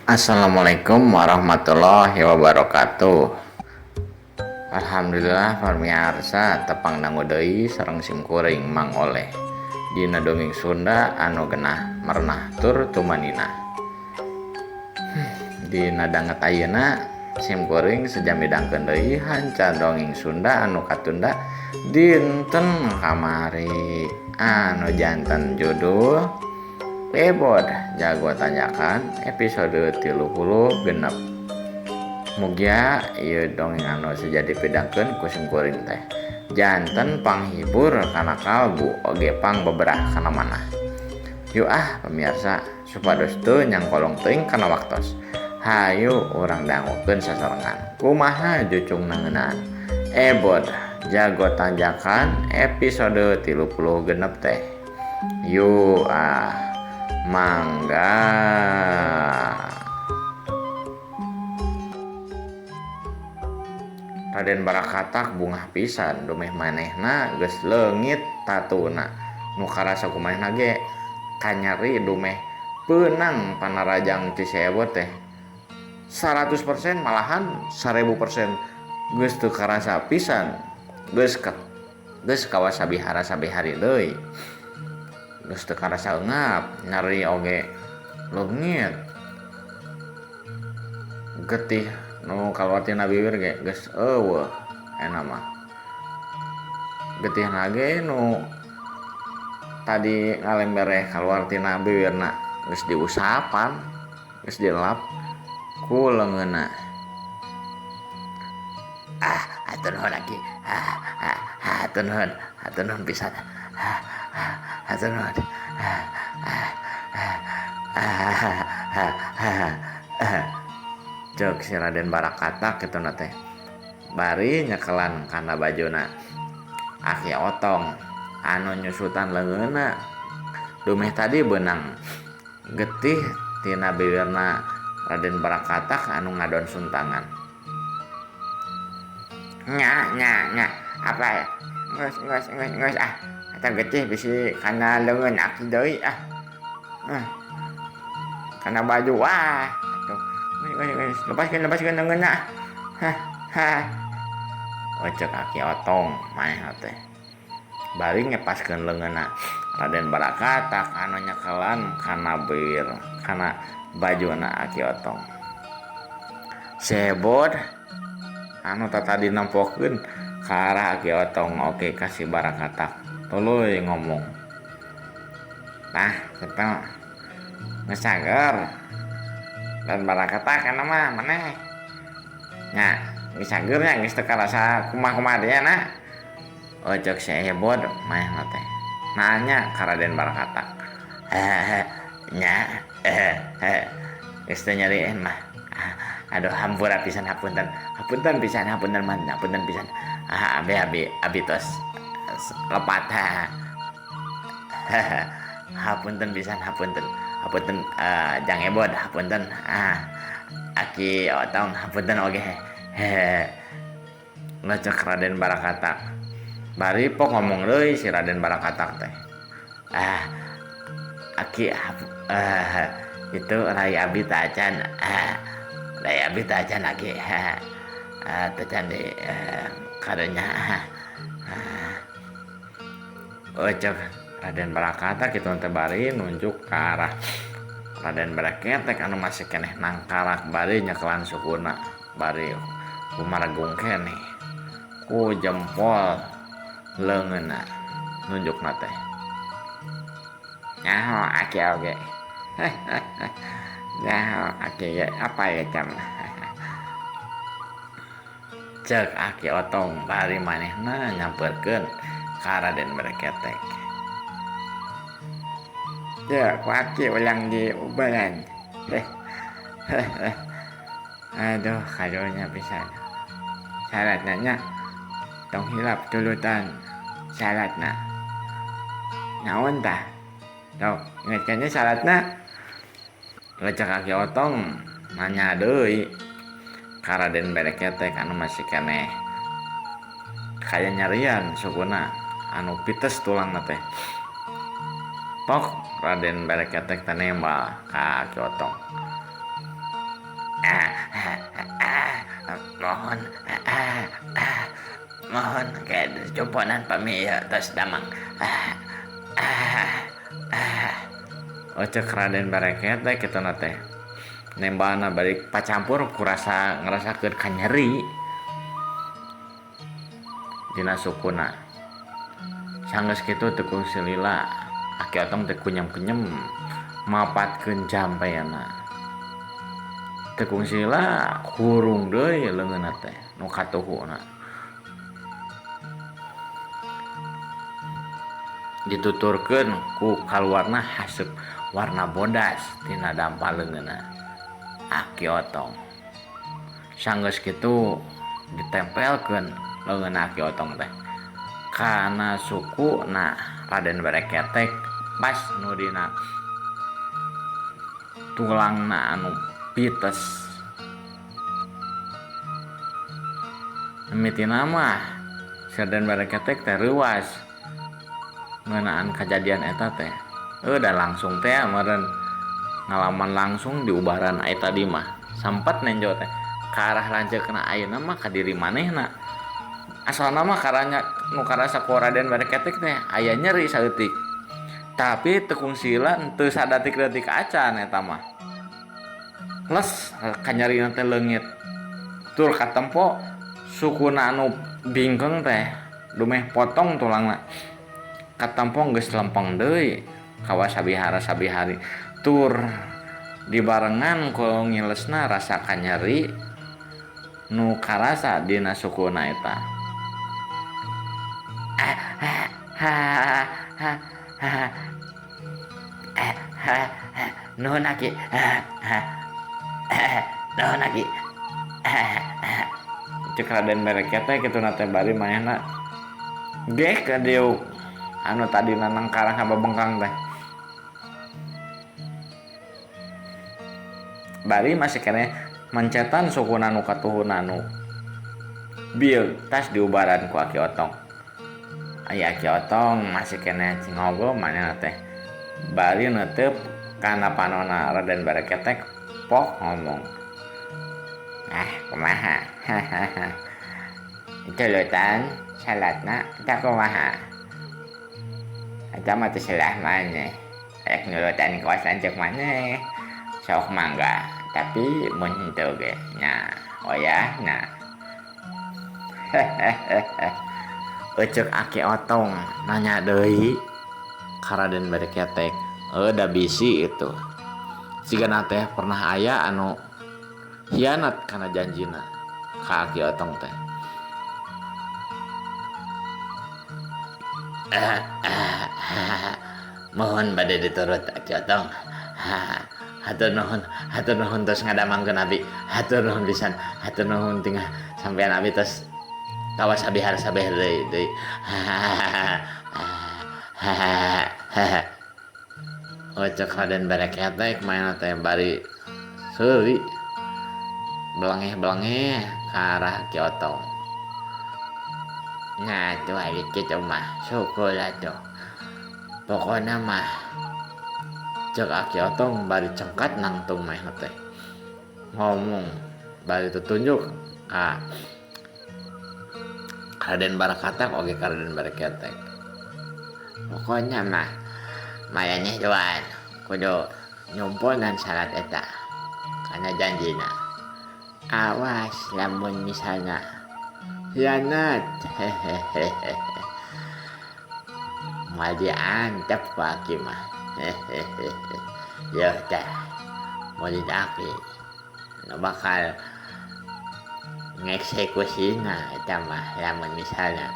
Assalamualaikum warahmatullahi wabarakatuh. Alhamdulillah pamiarsa tepang dangu deui sareng simkuring Mang Oleh dina dongeng Sunda anu genah merenah tur tumanina. Dina danget ayeuna simkuring seja midangkeun deui hanca dongeng Sunda anu katunda dinten kamari anu janten judul Ebod Jago Tanjakan episode 36. Mugia ieu dongeng anu seja dipidangkeun ku simkuring teh janten panghibur kana kalbu oge pang beberah kana manah. Yuk ah pemirsa supados teu nyangkolong teuing kana waktos. Hayu urang dangukeun sasarengan. Kumaha jucungna ngeunaan Ebod Jago Tanjakan episode 36 teh. Yuk ah mangga. Raden Barakatak bungah pisan dumeh manehna geus leungit tatuna. Nu karasa ku manehna ge kanyeri dumeh peunang panarajang ti si Ebod teh. 100% malahan 1000% geus teu karasa pisan. Geus kawas sabihara sabihari deui. Geus teu karasa eungap, nyeri oge leungit. Getih nu kaluar tina bibir ge geus eueuh eta mah. Getihna ge nu tadi ngalembereh kaluar tina bibirna geus diusapan, geus dilap ku leungeunna. Ah, hatur nuhun aki. Ah, ah, hatur nuhun, hatur nuhun pisan. Ah, ah, hatur nuhun. Ah, ah, ah, ah, ah, ah, ah. Cek si Raden Barakatak kitu na teh. Bari nyekelan kana bajuna Aki Otong anu nyusutan leungeunna. Dumeh tadi beunang getih tina bibirna Raden Barakatak anu ngadon suntangan. Nya nya nya apa ya? Geus geus geus geus ah. Eta getih bisi kana leungeun aki deui ah. Ah. Kana baju ah. Atuh. Geus geus lepaskeun lepaskeun leungeunna. Hah hah. Ocek Aki Otong manehna teh. Bari ngepaskeun leungeunna Raden Barakatak anu nyekelan kana bibir kana bajuna Aki Otong. Si Ebod anu tatadi nempokeun ka arah Aki Otong oge ka si Barakatak tuluy ngomong. Nah, kitu geus cager. Dan Barakatak kana mah maneh. Nya, geus cager nya geus teu karasa kumaha-kumaha deui na. Ocek si Ebod manehna teh. Nanya ka Raden Barakatak. Nya, geus teu nyeri mah. Aduh hampura pisan hapunten. Hapunten pisan hapunten mah hapunten pisan. Ah, abi abi abi tos lepat. Hapunten pisan hapunten. Hapunten Jang Ebod hapunten. Ah, Aki Otong hapunten oge. Ngecek Raden Barakatak. Bari pok ngomong deui si Raden Barakatak teh. Ah, Aki itu rai abi tacan. Ah, rai abi tacan aki. Ah, tacan di kadunya. Ah. Ocek Raden Barakatak kitu teh bari nunjuk ka arah Raden Baraketek anu masih keneh nangkarak bari nyekelan sukuna bari kumaragung keneh ku jempol leungeunna nunjukna teh. Nyaho aki oge. Nyaho aki ge apa ya cam. Cek Aki Otong bari manehna nyamperkeun ka Raden Baraketek. Ya, ku aki ulang di ubaran. Aduh, kadonya pisan. Syaratna nya tong hilap tulutan syaratna. Naon tah? Tok, ingetkeun nya syaratna. Lecek Aki Otong nanya deui ka Raden Baraketek anu masih keneh kaya nyarian sukuna anu pites tulangna teh. Tok Raden Baraketek teh nembal ka Aki Otong. Mohon mohon kayak cumponan pami ieu tos damang. Ocek Raden Bareket teh kituna teh nembana balik pacampur kurasa ngerasakeun kanyeri dina sukuna. Sanggeus kitu teu kungsi lila Aki Otong teh kunyem-kunyem mapatkeun jampena. Teu kungsi lila hurung deui leungeunna teh nu katuhuna. Dituturkeun ku kaluarna haseup warna bodas tina dampa leungeunna Aki Otong. Sanggeus kitu ditempelkeun leungeunna Aki Otong teh kana sukuna Raden Bareketek pas nu dina tulangna anu pites. Mimitina mah si Raden Bareketek teh reuas ngeunaan kajadian eta teh. Da langsung teh meureun ngalaman langsung diubaran ai tadi mah. Sampat nenjo teh ka arah lanceukna ayeuna mah ka diri manehna. Asalna mah karanya nu karasa ku Raden Bareketek teh aya nyeri saeutik. Tapi teu kungsila teu sadatik-detik acan eta mah. Les kanyerina teh leungit. Tur katempo sukuna anu bingkeng teh dumeh potong tulangna. Katempo geus lempeng deui kawas sabihara sabihari. Tur dibarengan ku ngilesna rasa kanyeri nu karasa dina sukuna eta. Nuhun Aki. Nuhun Aki. Cek Raden Bareketek kitu na teh bari manehna geh ka dieu anu tadina nangkarang hababengkang teh. Bari masih keneh mencetan sukuna nu katuhuna nu bieu tas diubaran ku Aki Otong. Aya Aki Otong masih keneh cingogo manehna teh. Bari neuteup kana panona Raden Bareketek pok ngomong. Kumaha? Tulutan salatna eta kumaha? Eta mah terserah maneh. Rek nulutan kawas lanceuk maneh. Sok mangga, tapi mun henteu ge nya wayahna. Eceuk Aki Otong nanya deui ka Raden Bareketek. Da bisi itu. Sigana teh pernah aya anu hianat kana janjina ka Aki Otong teh. Mohon bade diturut Aki Otong. Hatur nuhun tos ngadamangkeun abi. Hatur nuhun pisan. Hatur nuhun tingah sampean abi tos kawas abihar sabeh deui deui. Ocok Raden Bareketek maena teh bari seuri belengeh-belengeh ka arah Ki Otong. Nah tuh ari kitu mah syukur atuh. Pokona mah cek Aki Otong bari cengkat nangtung manehna teh. Ngomong bari tutunjuk ka Raden Barakatak oge ka Raden Bareketek. Pokona mah maraneh doan kudu nyumponan syarat eta kana janjina. Awas lamun misalna hianat. Hehehe. Moal diantep ku Aki mah. Hehehe. Yeuh teh murid Aki nu bakal ngeksekusinya eta mah lamun misalna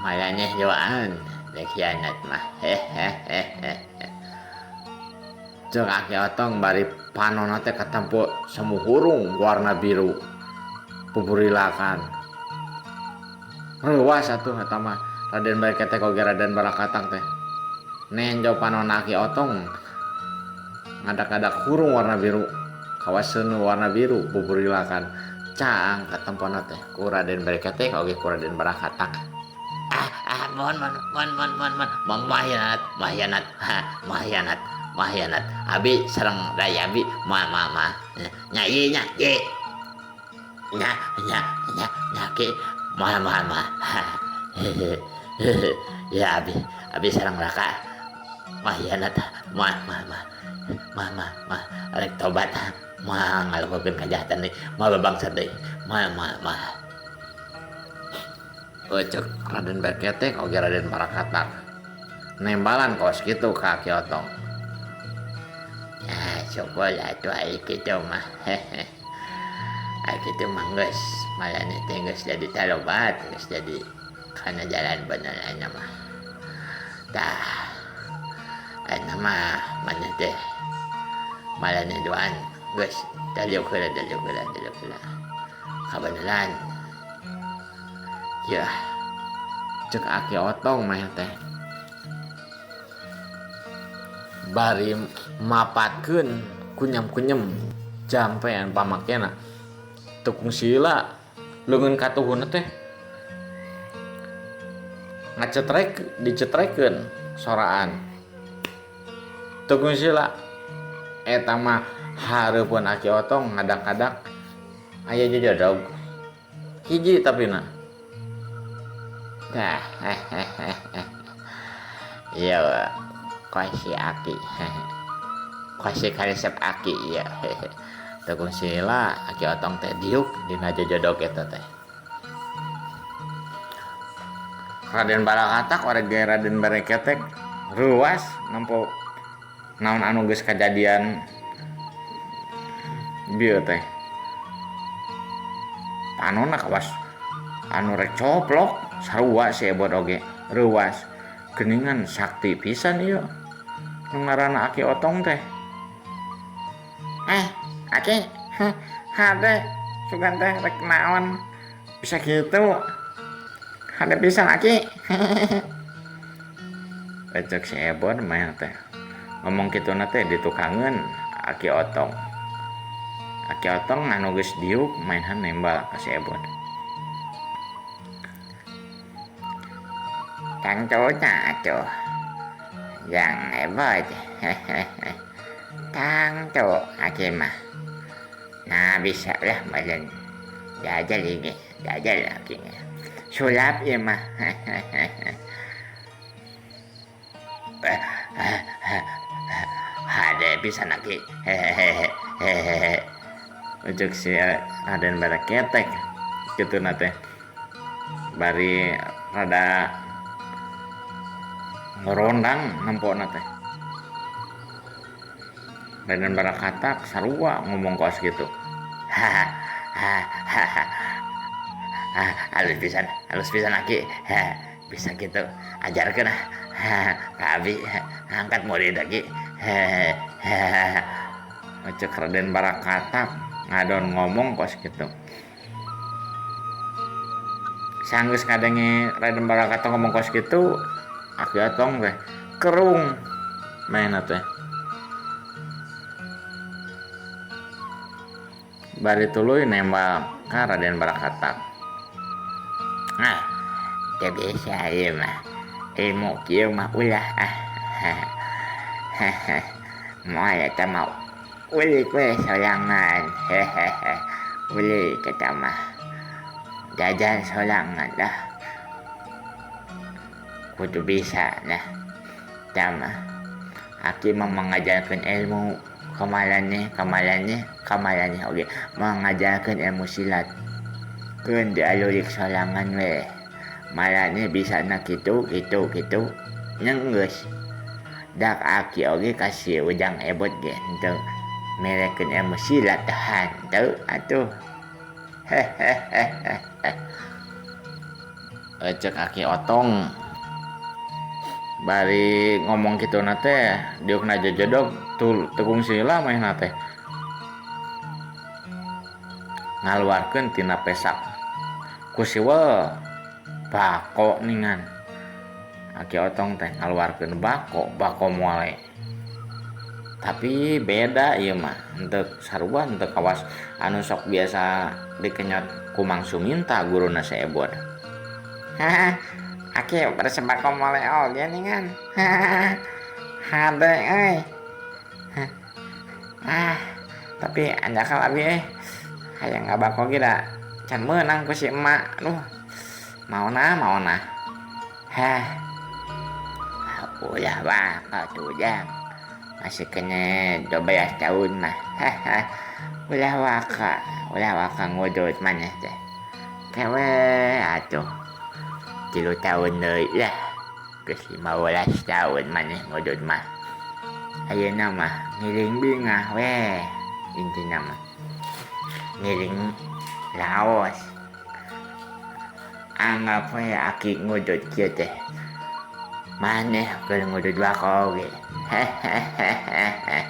maraneh doan rek hianat mah. Hehehe. Cek Aki Otong bari panona teh katempo semu hurung warna biru pupurilakan. Reuas atuh eta mah Raden Bareketek oge Raden Barakatang teh. Nenjo panona Aki Otong ngadak-ngadak hurung warna biru kawas seuneu warna biru pupurilakan. Caang katempona teh ku Raden Bareketek oge ku Raden Barakatang. Mohon mohon mohon mohon mohon mahianat mahianat mahianat. Moal hianat. Abi sareng rai abi moal moal moal. Nya ieu nya ye. Nya nya nya nya ki moal moal moal. Ya abi abi sareng raka moal hianat moal moal moal moal moal moal rek tobat moal ngalakukeun kajahatan deui moal babangsat deui moal moal moal. Cek Raden Berketek oge Raden Barakatak nembalan kos kitu ka Aki Otong. Ah syukur atuh ai kitu mah. Ai kitu mah geus malaneh teh geus jadi talobat, geus jadi kana jalan bener ayeuna mah. Tah ayeuna mah maneh teh malaneh duaan geus daliuk heula daliuk heula daliuk heula kabeneran. Yah cek Aki Otong mah teh bari mapatkeun kunyam-kunyem jampean pamakena teu kungsila leungeun katuhunna teh ngacetrek dicetrekeun soraan teu kungsila eta mah hareupeun Aki Otong ngadak-ngadak aya jojodog hiji tapina. Tah ieu kosi aki kosi karesep aki ieu teu kungsila Aki Otong teh diuk dina jojodog eta teh. Raden Barakatak oge Raden Bareketek reuas nempo naon anu geus kajadian bieu teh. Panonna kawas anu rek coplok sarua si Ebot oge reuas geuningan sakti pisan ieu nu ngaranna Aki Otong teh. Aki hade sugan teh rek naon bisa kitu hade pisan Aki. Cek si Ebot mah teh ngomong kituna teh ditukangeun Aki Otong. Aki Otong anu geus diuk mainan nembal ka si Ebot. Tangtuna atuh yang Ebot. Tangtu Aki mah. Nah bisa lah meureun jajal ieu jajal Aki mah. Sulap ieu mah. Hade pisan Aki. Ujuk si Raden Baraketek kituna teh bari rada ngorondang nempona teh. Raden Barakatak sarua ngomong kos kitu. Halus pisan, halus pisan Aki. Bisa kitu ajarkeun ka abi angkat murid Aki. Cek Raden Barakatak ngadon ngomong kos kitu. Sanggeus ngadenge Raden Barakatak ngomong kos kitu, Aki Otong teh kerung mainna teh. Bari tuluy nembal ka Raden Barakatak. Nah, teu bisa ieu mah. Ilmu kieu mah ulah ah. Moal eta mah ulik we sorangan. Ulik eta mah. Jajan sorangan lah. Kudu bisa lah. Eta mah. Aki mah mengajarkeun ilmu kamalaneh, kamalaneh, kamalaneh oge. Mengajarkeun ilmu silat. Keun dialulik sorangan we. Malaneh bisa na kitu, kitu, kitu. Nya geus. Dak Aki oge kasih Ujang Ebot ge henteu merekeun ilmu silat hanteu atuh. Cek Aki Otong bari ngomong kituna teh diukna jojodog teu kungsila manehna teh ngaluarkeun tina pesak ku siwel bako ningan. Aki Otong teh ngaluarkeun bako, bako moale. Tapi beda ieu mah, henteu sarua henteu kawas anu sok biasa dikenyot ku Mang Suminta guruna si Ebot. Aki resep bako mole oge ningan. Hade euy. Ah, tapi anjakal abi eh hayang ngabako ge da can meunang ku si emak. Aduh, maona maona. Hah. Ulah waka tuh Jang. Masih kena 12 tahun mah. Haha. Ulah waka, ulah waka ngudut maneh teh. Kewe atuh. 3 tahun deui lah. Geus 15 tahun maneh ngudut mah. Ayeuna mah ngiring bingah weh intina mah. Ngiring laos. Anggap we aki ngudut kieu teh. Maneh keur ngudut bako oge. Hehehehe.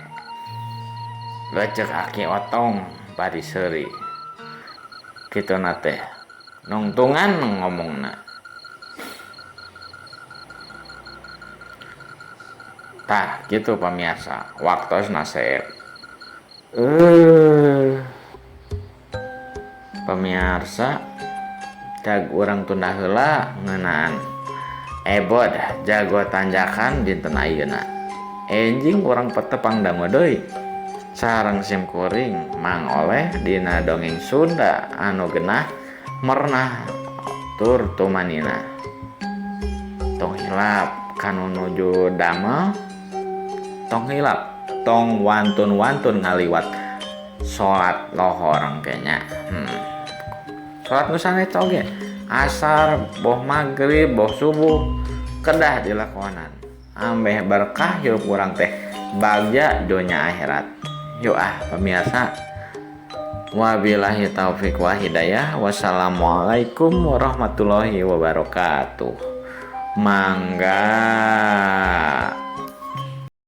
Lecek aki otong bari seuri. Kituna teh nungtungan ngomongna. Tah kitu pamiarsa waktosna seep. Pamiarsa tag urang tunda heula ngeunaan ebod jago tanjakan dinten ayeuna. Enjing urang petepang dangu deui sareng sim kuring Mang Oleh dina dongeng Sunda anu genah merenah tur tumanina. Tong hilap kanu nuju damel, tong hilap tong wantun-wantun ngaliwat salat lohor engke nya. Salat nu sanes oge asar boh magrib boh subuh kedah dilakonan ambeh berkah hirup urang teh bagja dunya akhirat. Yuk ah pemirsa, wabillahi taufik wa hidayah, wassalamualaikum warahmatullahi wabarakatuh. Mangga.